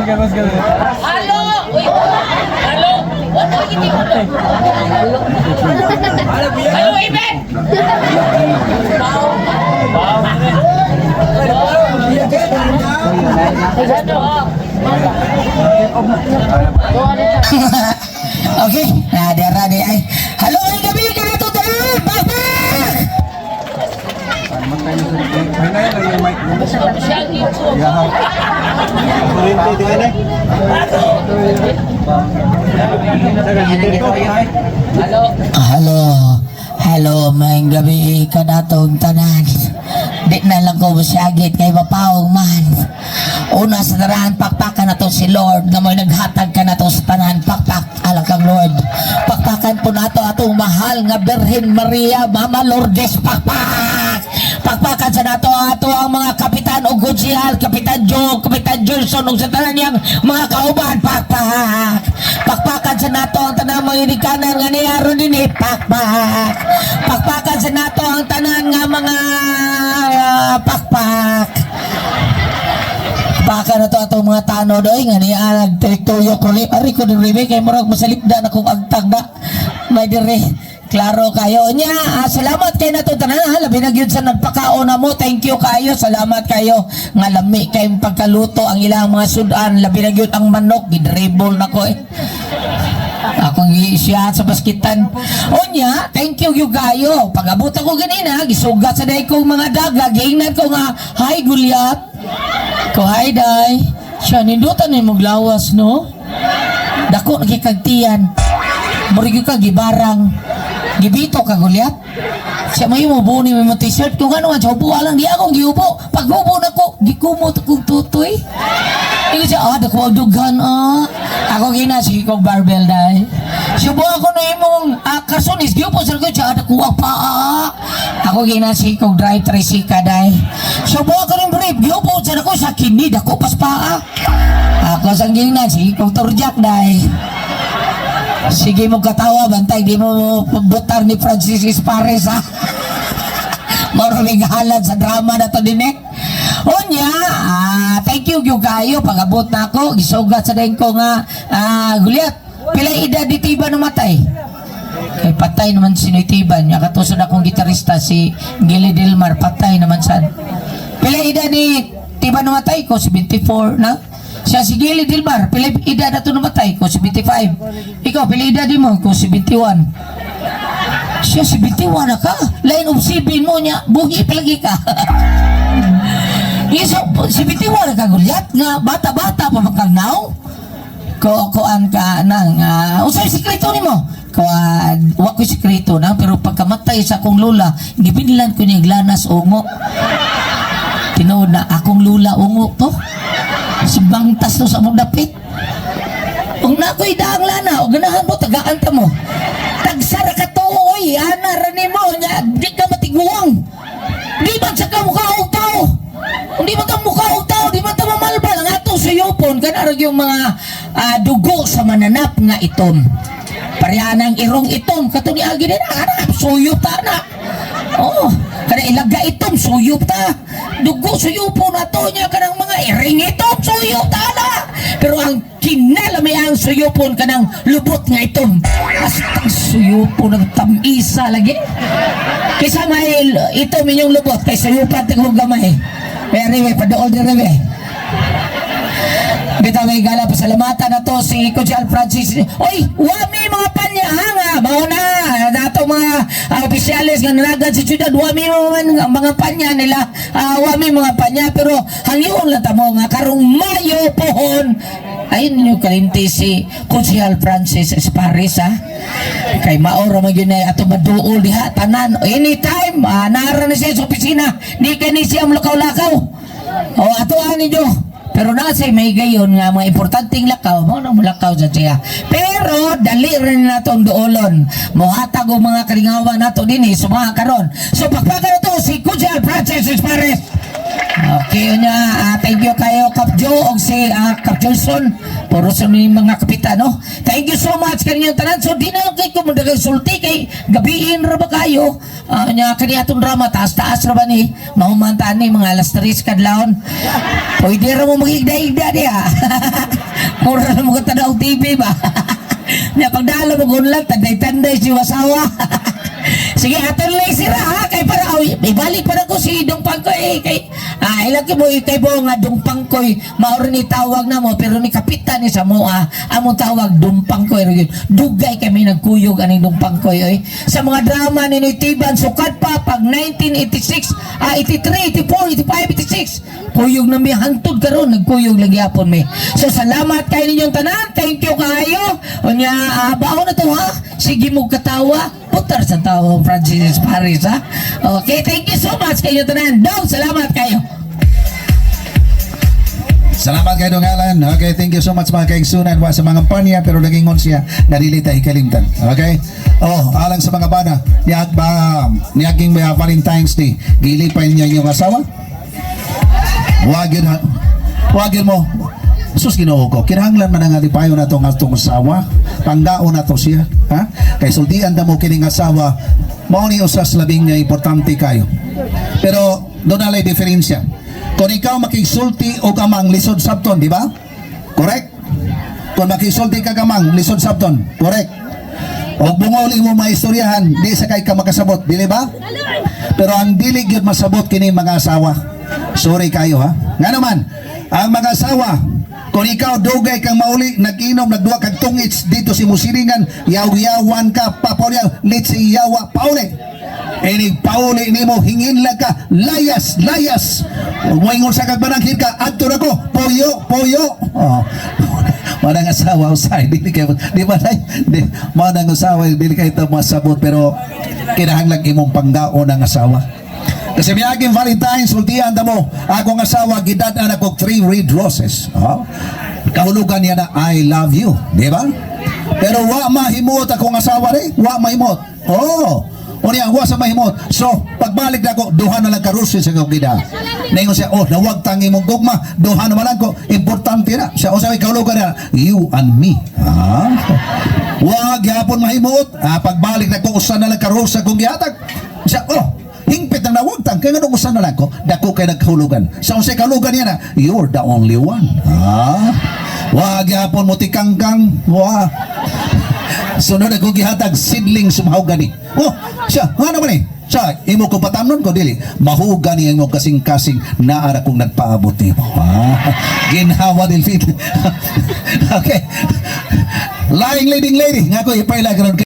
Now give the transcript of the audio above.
Halo! Uy! Halo! Wala lagi ko. Halo, Iben! Okay, nadara di ay. Halo, ay gabi ka na to tanan. Bakbak! Halo. Halo, may gabi ka na tong tanan. Di na lang ko masyagit kay mapawag man. Una sa tanan, pakpakan na to si Lord na may naghatag ka na to sa tanan. Pakpak, alang kang Lord. Pakpakan po nato atong mahal nga Birhen Maria, Mama Lourdes, pakpak! Pakpakan sa nato ato ang mga kapitan o konsehal, Kapitan Joe, Kapitan Johnson, ug sa tanan niyang mga kauban, pakpak! Pakpakan sa nato ang tanan mga inikanan nga niaron dinhi, pakpak! Pakpakan sa nato ang tanan nga mga pakpak! Baka na to atong mga tanod oy nga niya nagteritoryo ko ni ari ko diri kay murag masalipda na kong agtag na may diri klaro kayo nya. Salamat kay nato tanan ha, labi na gyud sa nagpakaon na mo. Thank you kayo, salamat kayo nga lami kay pagkaluto ang ilang mga sudan, labi na gyud ang manok, gidribble na ko eh. Akong giisyahan sa baskitan. Unya, thank you gyud kayo. Pag-abot ako ganina, gisugat sa day kong mga daga, giingnan ko nga, "Hi Goliath." Ko, "Hi day." Siya, nindutan ni mong lawas, no? Dako nagkikagtiyan. Murag ka gibarang. Gibito ka, Goliath. Siya may mo buni mo t-shirt kung ano nga sa upo lang di akong giupo. Pag hubo na ko, gikumot akong tutoy. Ingon siya, "Ah, dako ang dughan, ah." Ako gina, sige kong barbell day. Subo ako na imong karsonis, giupo sa ko siya, "Ah, dako ang paa." Ako gina, sige kong drive trisika day. Subo ako ng brief, giupo sa ako sa kini, dako pas paa. Ako sang gina, sige kong turjak day. Sige mo katawa, bantay, di mo butar ni Francis Espares, ha. Maraming halad sa drama na to din eh. Unya, thank you gyud kayo. Pag-abot na ako, gisugat sa dayon ko nga, "Goliath, pila edad di Tiba namatay?" Kay patay naman si Noy Tiban. Nga katusod akong gitarista si Gilly Delmar, patay naman sad. "Pila edad ni Tiba namatay?" Ko, 74 na. Siya si Gilly Delmar, "Pila edad na to namatay?" Ko, 75. "Ikaw, pila edad di mo?" Ko, 71. Siya, 71 na ka. Line of 7 mo niya, buhi palagi ka. Iso, 71 na ka, Goliath, nga bata-bata pa makagnaw. Ko kuan ka nang unsay sikreto nimo? Kuan, wa ko sikreto na, pero pagkamatay sa akong lola, gibinlan ko niya glanas ungo. Tinuod na akong lula ungo to. Sibangtas to sa among dapit. Kung na ako'y daang lana, o ganahan mo, tagaan ta mo. Tagsara ka to, oy, ana ra nimo, nya, di ka matiguang. Di man sa ka mukha og tao. Di man ka mukha og tao, di man ta mamalbal. Ang atong suyupon, kana ra yung mga dugo sa mananap nga itom. Pareha ng irong itom, katong niagi din, ana, suyop ta na. Oo, kana ilaga itom, suyop ta. Dugo suyupon na to niya kanang mga iring itom, suyop ta na. Pero ang kinalami ang suyupon kanang lubot nga itom. Basta suyupon ng tamisa lagi. Kaysa may itom inyong lubot, kay suyupan tigong gamay. Pero anyway, padool din rin eh. Bitaw may gala, pasalamatan na to si Konsehal Francis. Oy, wami mga panya ha nga. Mao na nato mga opisyales nga nanagan sa syudad, wami mga, mga panya nila. Wami mga panya pero hangyoon lang ta mo nga karong Mayo pohon ayun ninyo kalimti si Konsehal Francis Espares ha. Kay maoro man gyud na ato maduol diha tanan anytime nara na siya sa opisina. Di kani siya mulakaw-lakaw. O atuan ninyo. Pero nasa may gayon nga mga importanteng lakaw, mo na mulakaw sa siya. Pero dali rin na itong duolon. Mohatag og mga kalingawan nato dinhi sumaha karon. So pakpakan na to si Konsehal Francis Espares. Okay niya, thank you kayo Kap Joe. og si Kap Johnson, puro sa mga mga kapitan, no? Thank you so much kaninyong tanan. So di na lang kay ko mundagay sulti kay gabiin ra ba kayo. Nya kani atong drama, taas-taas ra ba ni mahumantaan ni mga alas 3 kadlawon. Pwede ra mo magigda-igda diha. Mura na mo tanaw TV ba. Nya pagdalo mo gunlag, tanday-tanday si wasawa. Sige, aton lang sira ha, kay para oy, ibalik pa na ko si Dong Pangkoy eh, kay ilang mo kay bo nga Dong Pangkoy mao ni tawag na mo, pero ni kapitan ni sa moa among tawag Dong Pangkoy ra gyud. Dugay kami nagkuyog aning Dong Pangkoy oy. Sa mga drama ni Noy Tiban, sukad pa pag 1986, 83, 84, 85, 86, kuyog na mi hangtod karon, nagkuyog lagi apon mi. So salamat kay ninyong tanan. Thank you kaayo. Unya baon na to ha. Sige mo katawa, putar sa tao Francis Paris ha. Okay, thank you so much kayo tanan. Dong, salamat kayo. Salamat kay Dong Alan. Okay, thank you so much, mga kaigsunan. Wa sa mga panya pero nagingon siya nga dili ta ikalimtan. Okay? Oh, alang sa mga bana, niag ba niaging ba Valentine's Day, gilipay niya inyong asawa? Wag yun ha. Wag yun mo. Sus, Ginoo ko, kinahanglan man ang lipayon nato nga atong asawa, panggaon nato siya, ha? Kay sultian ta mo kining asawa, mao ni usas labing nga importante kayo. Pero doon na diferensya. Kung ikaw makigsulti og amang, lisod sabton, di ba? Correct? Kung makisulti ka amang, lisod sabton. Correct? Og bungol imo maistoryahan, di sa kay ka makasabot, dili ba? Pero ang dili gyud masabot kini mga asawa. Sorry kayo ha. Nga naman, ang mga asawa, kung ikaw dugay kang mauli, nag-inom, nagduwa kag tungits dito si musiringan, yaw-yawan ka, papauliyaw, litsi yawa, pauli. Inig pauli nimo, hingin lang ka, layas, layas. Ug moingon sa kag mananghid ka, adto na ko, poyo, poyo. Oh. Manang asawa usay dili kay di ba day di manang asawa dili kay ito masabot, pero kinahanglan imong panggaon ang asawa. Kasi miaging Valentine, sultian ta mo, akong asawa gidad-an ako three red roses. Oh. Kahulugan niya na "I love you," di ba? Pero wa mahimuot akong asawa re, wa mahimuot. Oh. O niya, wa sa mahimot. So, pagbalik na ko, duha na lang ka roses sa akong gida. Ningon siya, "Oh, nawag tangi mong gugma, duha na man lang ko." Importante na. Siya, o sabi, kahulugan na, "You and me." Ah? Wa gyapon mahimuot. Ah, pagbalik na ko, usa na lang ka rose akong gihatag. Siya, "Oh, hingpit ang nawagtang, kaya nga usa na lang ko, dako kay nagkahulugan." Sa unsay kahulugan niya na, "You're the only one." Ah? Wa gyapon mo tikangkang, wa. Sunod ako gihatag seedling mahogany. Oh, siya, nga naman eh. Siya, imo ko patamnon ko dili. Mahogany ang imong kasing-kasing, naara kong nagpaabot nimo. Ah, ginhawa Delfin. Okay. Lying leading lady, nga ko ipaila karon.